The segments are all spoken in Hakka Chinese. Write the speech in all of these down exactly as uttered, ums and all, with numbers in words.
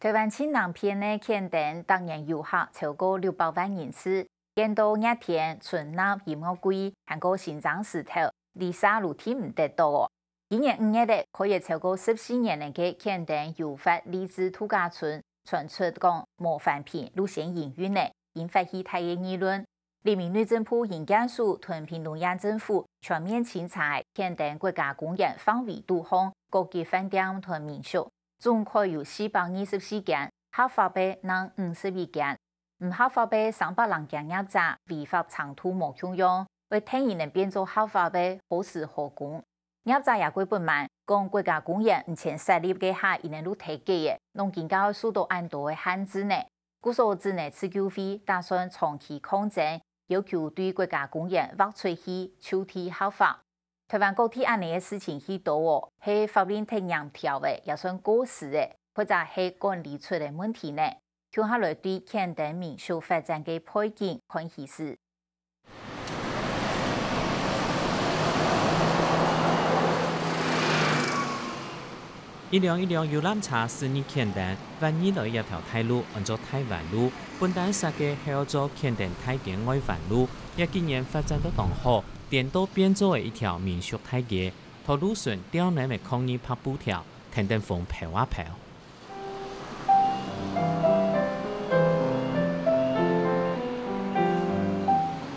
臺灣盡南片个崁頂逐年遊客超過六百萬人次，見到熱天、春吶、音樂季，還過新正時頭，離儕都跈毋得著哦。今年五月仔，開業超過十四年个崁頂遊發勵志度假村，傳出講無返聘就先營運了，引發巨大个議論。 這名內政部營建署同屏東縣政府全面清查崁頂國家公園範圍肚項各級飯店同民宿，總共有四百二十四間，合法个正五十一間，毋合法个三百零間業者違法程度無共樣，愛忒人變做合法个何時何工。 業者也過不滿，講國家公園毋曾設立該下已經就忒久了，仰今正會受到恁多个限制呢？故所指呢自救會打算長期抗爭，要求對國家公園劃出去就地合法。臺灣各地恁呢个事情已多哦，係法令忒嚴條了，也算過時了，或者係管理出了問題呢？共下來對崁頂民宿發展个背景看起勢。 一輛一輛遊覽車駛入崁頂，萬里來這條大路安做大灣路，本旦設計係愛做崁頂大街外環路，這幾年發展到當好，顛倒變做了一條民宿大街，頭路脣吊等个抗議白布條，跈等風飄啊飄。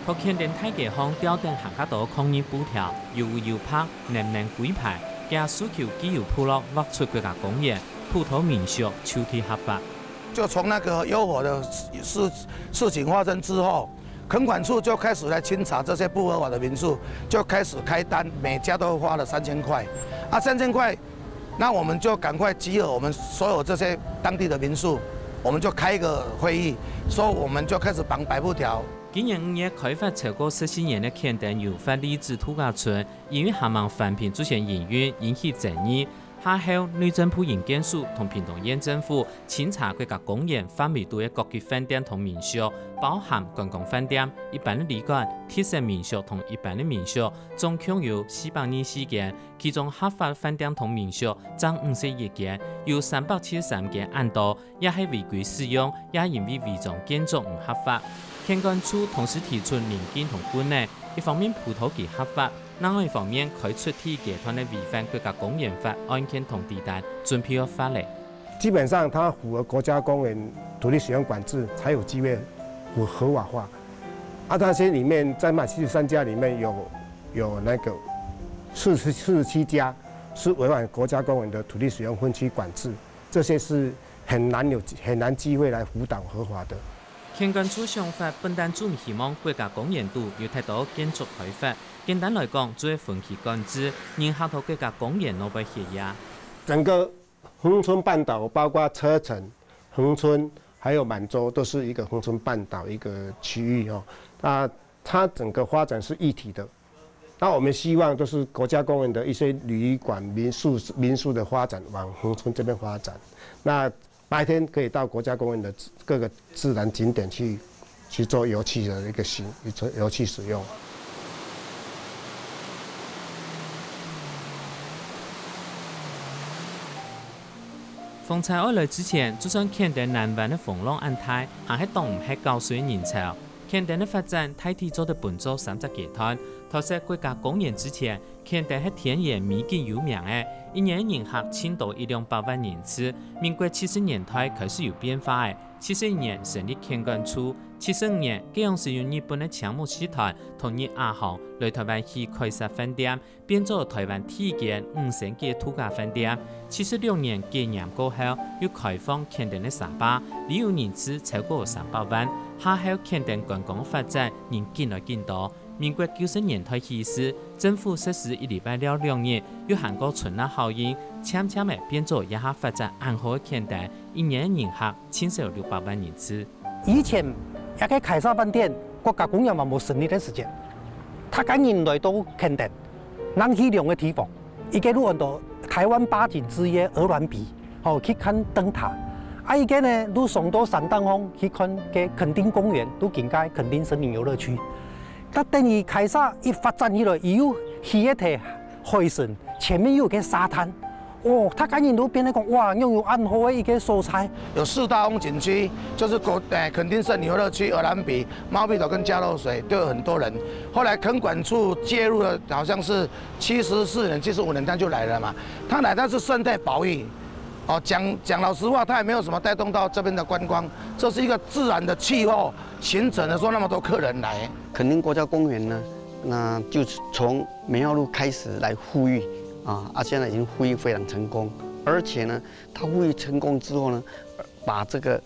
在崁頂大街項吊等還較多抗議布條，又烏又白，淰淰歸排，厥訴求既有部落劃出國家公園，普通民宿就地合法。就從那個幽火的事，事情發生之後，墾管處就開始來清查這些不合法的民宿，就開始開單，每家都花了三千塊。啊，三千塊，那我們就趕快集合我們所有這些當地的民宿，我們就開一個會議，說我們就開始綁白布條。今年五月開發超過十四年个崁頂遊發勵志度假村，因為還吂返聘就先營運，引起爭議。 下後，內政部營建署同屏東縣政府清查國家公園範圍肚个各級飯店同民宿，包含觀光飯店、一般个旅館、特色民宿同一般个民宿，總共有四百二十四間，其中合法飯店同民宿正五十一間，有三百七十三間恁多，也係違規使用，也因為違章建築毋合法。崁管處同時提出鄰近同棍仔，一方面輔導佢合法， 另外一方面，開出地界段个違反國家公園法案件通知單，準備要發了。基本上，它符合國家公園土地使用管制，才有機會合，合法化。啊，那些裡面，三百七十三家裡面有，有那個四十，四十七家是違反國家公園的土地使用分區管制，這些是很難有，很難機會來輔導合法的。 崁管處想法本旦就毋希望國家公園肚有忒多建築開發，簡單來講，就係分區管制，人客到國家公園外背歇夜。整個恆春半島，包括車城、恆春還有滿州，都是一個恆春半島一個區域哦。那它整個發展是一體的。那我們希望就是國家公園的一些旅館、民宿、民宿的發展往恆春這邊發展。那 白天可以到國家公園的各個自然景點去，去做遊憩的一個行，去做遊憩使用。風災愛來之前，就算崁頂南灣个風浪恁大，還係擋毋核搞水人潮。崁頂个發展大體做得分做三隻階段，在設國家公園之前， 崁頂係天然美景有名个，一年人客盡多一兩百萬人次。民國七十年代開始有變化个，七十一年成立崁管處，七十五年，該央時由日本个青木集團同日亞航來臺灣起凱撒飯店，變做臺灣第一間五星級度假飯店。七十六年解嚴過後，又開放崁頂个沙壩，旅遊人次超過三百萬。下後崁頂觀光發展，人緊來緊多。 民國九十年代起勢，政府設施一禮拜尞兩日，又還過春吶效應，漸漸仔變做這下發展恁好个崁頂，一年人客盡少六百萬人次。以前，這個凱撒飯店，國家公園還無成立个時節，逐個人來到崁頂，人去兩個地方，一個就安到臺灣八景之一个鵝鑾鼻，吼，去看燈塔。啊，一個呢，就上到山頂項去看該墾丁公園，就今个墾丁森林遊樂區。 但等於凱撒一發展起來，佢又起一垤海脣，前面又有個沙灘，哦，大家人都變得講，哇，擁有恁好个一個所在。有四大風景區，就是國，呃，墾丁社游樂區、鵝鑾鼻、貓鼻頭跟佳露水，都有很多人。後來墾管處介入了，好像是七十四年、七十五年，他就來了嘛。他來，他是順帶保育。哦，講，講老實話，他也沒有什麼帶動到這邊的觀光，這是一個自然的氣候形成的，說那麼多客人來。墾丁國家公園呢，那就從梅花鹿開始來復育啊，啊，現在已經復育非常成功，而且呢，它復育成功之後呢，把這個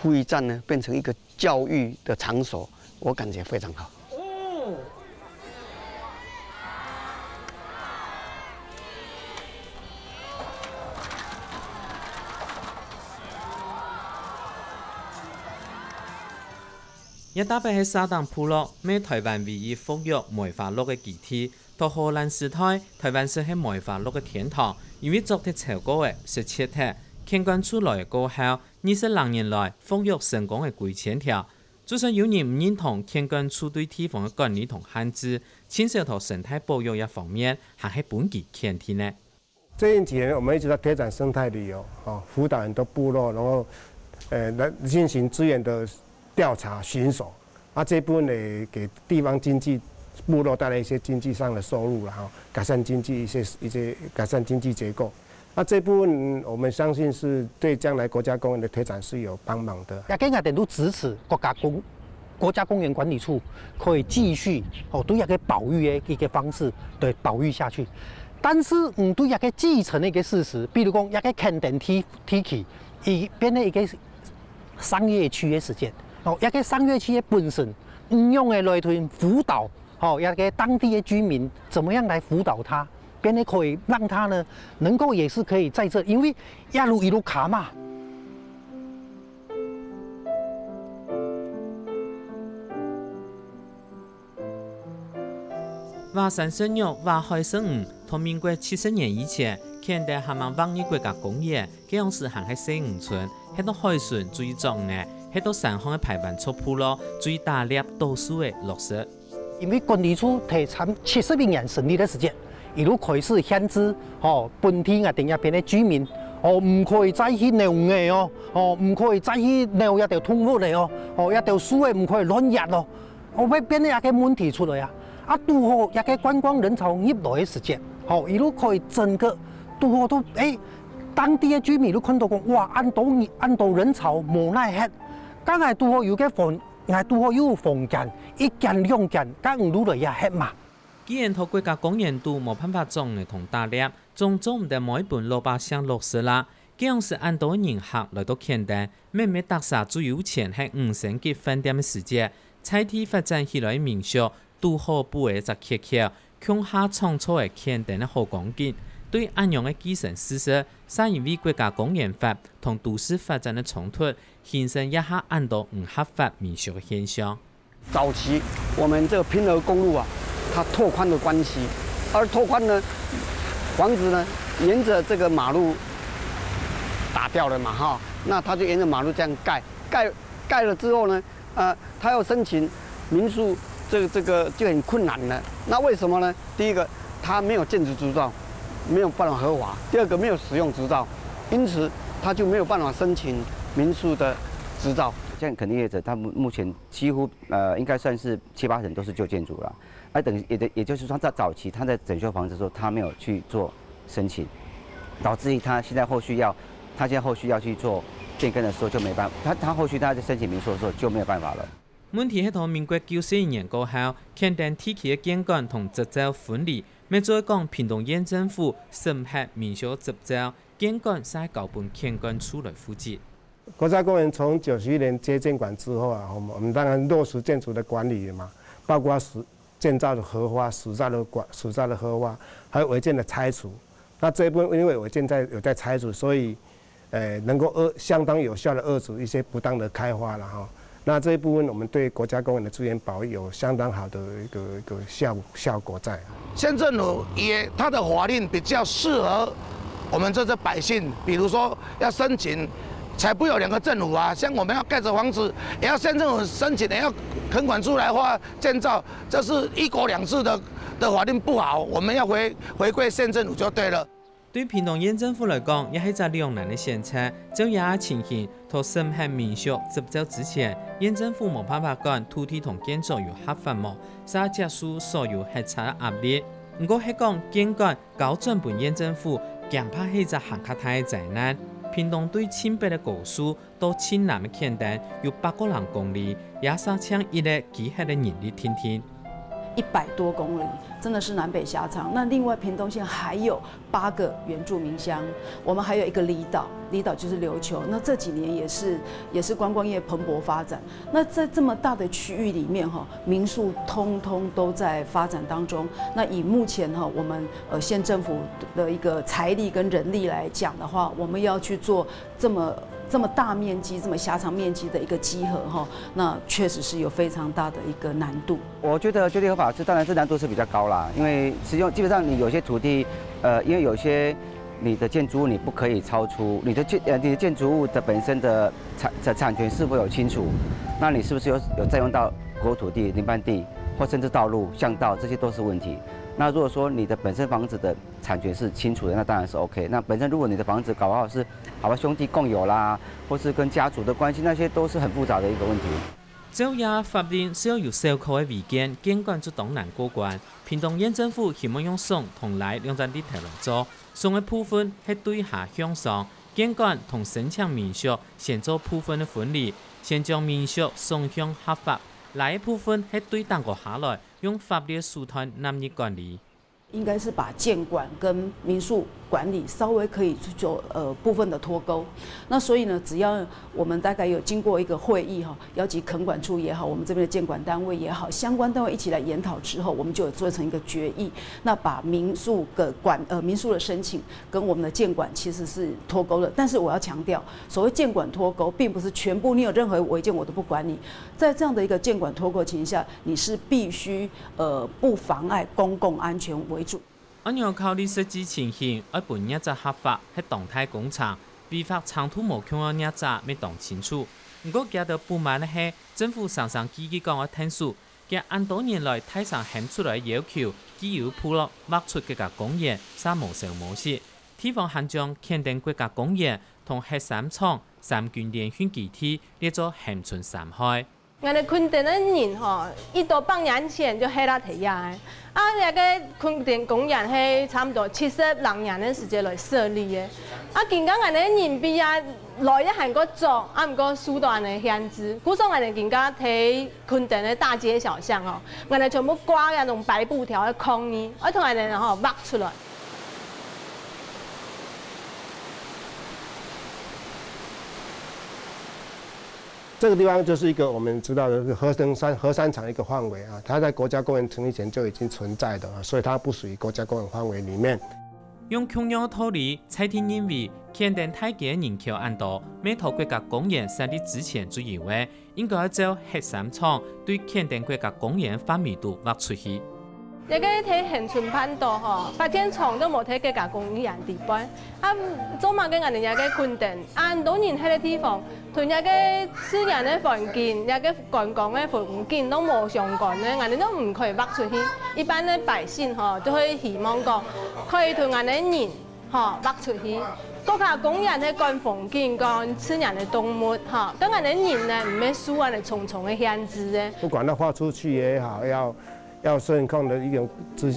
復育站呢變成一個教育的場所，我感覺非常好。這搭背係沙丁部落，乜係臺灣唯一復育梅花鹿个基地。到荷蘭時代，臺灣算係梅花鹿个天堂，因為捉忒超過个，失竊忒，墾管處來个過後，二十零年來，復育成功个歸千條。就算有人毋認同墾管處對地方个管理同限制，盡少在生態保育這方面，還係分佢牽定呢。 最近幾年，我們一直在推展生態旅遊，哦，輔導很多部落，然後，呃，來進行資源的調查、巡守。啊，這部分呢，給地方經濟、部落帶來一些經濟上的收入了哈，改善經濟一些，一些改善經濟結構。那這部分，嗯，我們相信是對將來國家公園的推展是有幫忙的。也跟𠊎等都支持國家公 國家公園管理處可以繼續，哦，對這個保育的一個方式，對，保育下去。但是，嗯，對這個既成的一個事實，比如講，這個墾丁地，地區，已變成一個商業區的時間，哦，這個商業區的本身，應用的來推輔導，哦，這個當地的居民怎麼樣來輔導他，變得可以讓他呢，能夠也是可以在這，因為這路一路卡嘛。 畫山食肉，畫海食魚，在民國七十年以前，墾丁還吂劃入國家公園，該央時還係細漁村，歇到海脣就愛捉魚，歇到山項个排灣族部落就愛打獵、倒樹仔、落石。因為管理處在差不多七十一年成立个時節，一路開始限制，吼，本地𠊎等這片个居民，哦，毋可以再去撈魚仔哦，哦，毋可以再去撈這兜動物仔哦，哦，這兜樹仔毋可以亂伐哦。 哦，會變成一個問題出來啊。啊，堵好這個觀光人潮入來个時節，吼，一路可以整個堵好都，誒，當地个居民都看到講，哇，恁多人，恁多人潮無奈何。該𠊎堵好有個房，𠊎堵好有房間，一間兩間，該毋堵來也歇嘛。既然在國家公園肚無辦法捉魚同打獵，總做毋得無一本老百姓落實啦。 該央時恁多人客來到墾丁，乜毋係逐儕最有錢歇五星級飯店个時節，在地發展起來个民宿，堵好補了一隻缺口，共下創造了墾丁个好光景。對恁樣个既成事實，煞因為國家公園法同都市發展个衝突，形成這下恁多毋合法民宿个現象。 早期我們這個平和公路啊，它拓寬的關係，而拓寬呢，房子呢，沿著這個馬路打掉了嘛，哈，那它就沿著馬路這樣蓋，蓋，蓋了之後呢，呃，它要申請民宿，這個，這個就很困難了。那為什麼呢？第一個，它沒有建築執照，沒有辦法合法；第二個，沒有使用執照，因此它就沒有辦法申請民宿的執照。像墾丁業者，他們目前幾乎 呃，應該算是七八成都是舊建築了。啊，等於也，也就是說，他早期他在整修房子的時候，他沒有去做申請，導致於他現在後續要，他現在後續要去做變更的時候就沒辦法，他，他後續他在申請民宿的時候就沒有辦法了。問題係在民國九十一年過後，墾丁地區个建管同執照分離，乜再講屏東縣政府審核民宿執照，建管煞交分墾管處來負責。 國家公園從九十一年接建管之後啊，我們，我們當然落實建築的管理嘛，包括使，建造的核發、使照的管，使照的核發，還有違建的拆除。那這一部分因為違建在，有在拆除，所以，呃，能夠遏，相當有效地遏制一些不當的開發了哈。那這一部分我們對國家公園的資源保育有相當好的一個，一個效，效果在。 县政府也，它的法令比较适合我们这些百姓，比如说要申请，才不会有两个政府啊。像我们要盖着房子，也要县政府申请，也要墾管处来画建造，这是一国两制的，的法令不好，我们要回，回归县政府就对了。對屏東縣政府來講，也係隻兩難个選擇。照這情形，在審核民宿執照之前，縣政府無辦法管土地同建築有合法無，嗄接受所有核查个壓力。毋過係講監管交轉分縣政府，驚怕係一隻還較大个災難。屏東對盡北个高樹到盡南个墾丁有百過零公里，也嗄淨一个集合个人力定定。一百多公里，真的是南北狹長。那另外屏東縣還有八个原住民乡，我们还有一个离岛，离岛就是琉球。那这几年也是也是观光业蓬勃发展。那在这么大的区域里面哈，民宿通通都在发展当中。那以目前哈，我们呃县政府的一个财力跟人力来讲的话，我们要去做这么这么大面积、这么狭长面积的一个集合哈，那确实是有非常大的一个难度。我觉得就地合法是当然是难度是比较高啦，因为使用基本上你有些土地，呃，因为有些你的建筑物你不可以超出你的建呃你的建筑物的本身的产的产权是否有清楚，那你是不是有有占用到国有土地、林班地，或甚至道路、巷道，这些都是问题。那如果说你的本身房子的产权是清楚的，那当然是 OK。那本身如果你的房子搞不好是好吧兄弟共有啦，或是跟家族的关系，那些都是很复杂的一个问题。照這法令，只要有小可个違建，監管就當難過關。屏東縣政府希望用省同內兩隻力頭來做，省个部分係對下向上，監管同申請民宿先做部分个分離，先將民宿雙向合法，內个部分係對頂高下來，用法律个手段納入管理。应该是把建管跟民宿管理稍微可以去做呃部分的脱钩。那所以呢，只要我们大概有经过一个会议哈，邀集垦管处也好，我们这边的建管单位也好，相关单位一起来研讨之后，我们就有做成一个决议。那把民宿的管呃民宿的申请跟我们的建管其实是脱钩的。但是我要强调，所谓建管脱钩，并不是全部你有任何违建我都不管你。在这样的一个建管脱钩情形下，你是必须呃不妨碍公共安全为主。 恁樣考慮實際情形，愛分業者合法係當大工程，違法程度無共樣業者乜當清楚。毋過佢兜不滿个係，政府常常記記講愛𢯭手，佢恁多年來大聲喊出來要求，既有部落劃出國家公園，嗄無消無息。地方還將墾丁國家公園同核三廠三軍聯訓基地列做恆春三害。 𠊎兜墾丁个人吼，一到百年前就歇辣在這个。啊，這个墾丁公園係差毋多七十零年个時節來設立个。啊，今下𠊎兜人比啊來个還過早，啊，毋過受到恁呢限制。故所𠊎兜今下在墾丁个大街小巷吼，𠊎兜全部掛該種白布條个抗議，愛同𠊎兜吼劃出來。 这个地方就是一个我们知道的核三核三厂一个范围啊，它在国家公园成立前就已经存在的啊，所以它不属于国家公园范围里面。用共樣个道理，蔡定認為，墾丁大街个人口恁多，乜在國家公園設立之前就有个，應該愛照核三廠對墾丁國家公園範圍肚劃出去。 這个在恆春半島吼，發電廠都無在國家公園底背。啊，做麼个𠊎兜這个墾丁，恁多人歇个地方，同這个自然个環境、這个觀光个風景都無相關呢？𠊎兜都毋可以劃出去。一般个百姓吼，就會希望講，可以同𠊎兜人吼劃出去。國家公園係管風景、管自然个動物吼，該𠊎兜人呢，毋係受恁呢重重个限制个。不管它划出去也好，要要顺控的一种之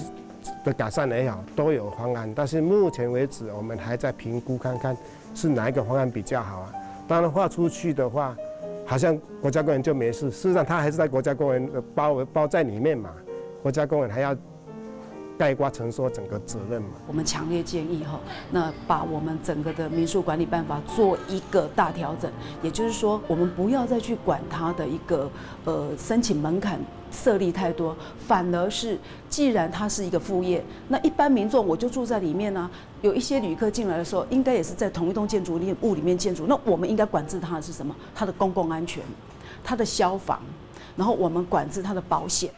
的改善也好，都有方案。但是目前为止，我们还在评估看看是哪一个方案比较好啊。当然划出去的话，好像国家公园就没事，事实上它还是在国家公园的包包在里面嘛，国家公园还要概括承受整个责任嘛。我们强烈建议哈，那把我们整个的民宿管理办法做一个大调整，也就是说，我们不要再去管它的一个呃申请门槛设立太多，反而是既然它是一个副业，那一般民众我就住在里面啊。有一些旅客进来的时候，应该也是在同一栋建筑物里面建筑，那我们应该管制它的是什么？它的公共安全，它的消防，然后我们管制它的保险。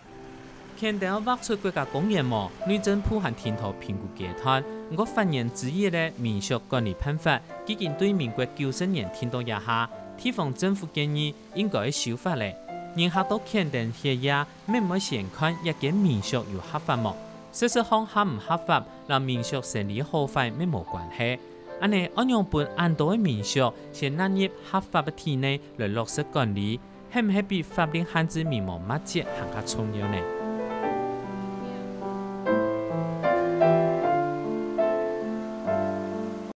墾丁劃出國家公園無，內政部還停在評估階段。毋過發言之一个民宿管理辦法，既經對民國九十年停到這下，地方政府建議應該修法咧。人客到墾丁歇業，乜毋愛先看這間民宿有合法無？事實上合毋合法摎民宿生理好壞乜無關係。恁呢，愛仰分恁多个民宿先納入合法个體內來落實管理，係毋係比法令限制明文末節還較重要呢？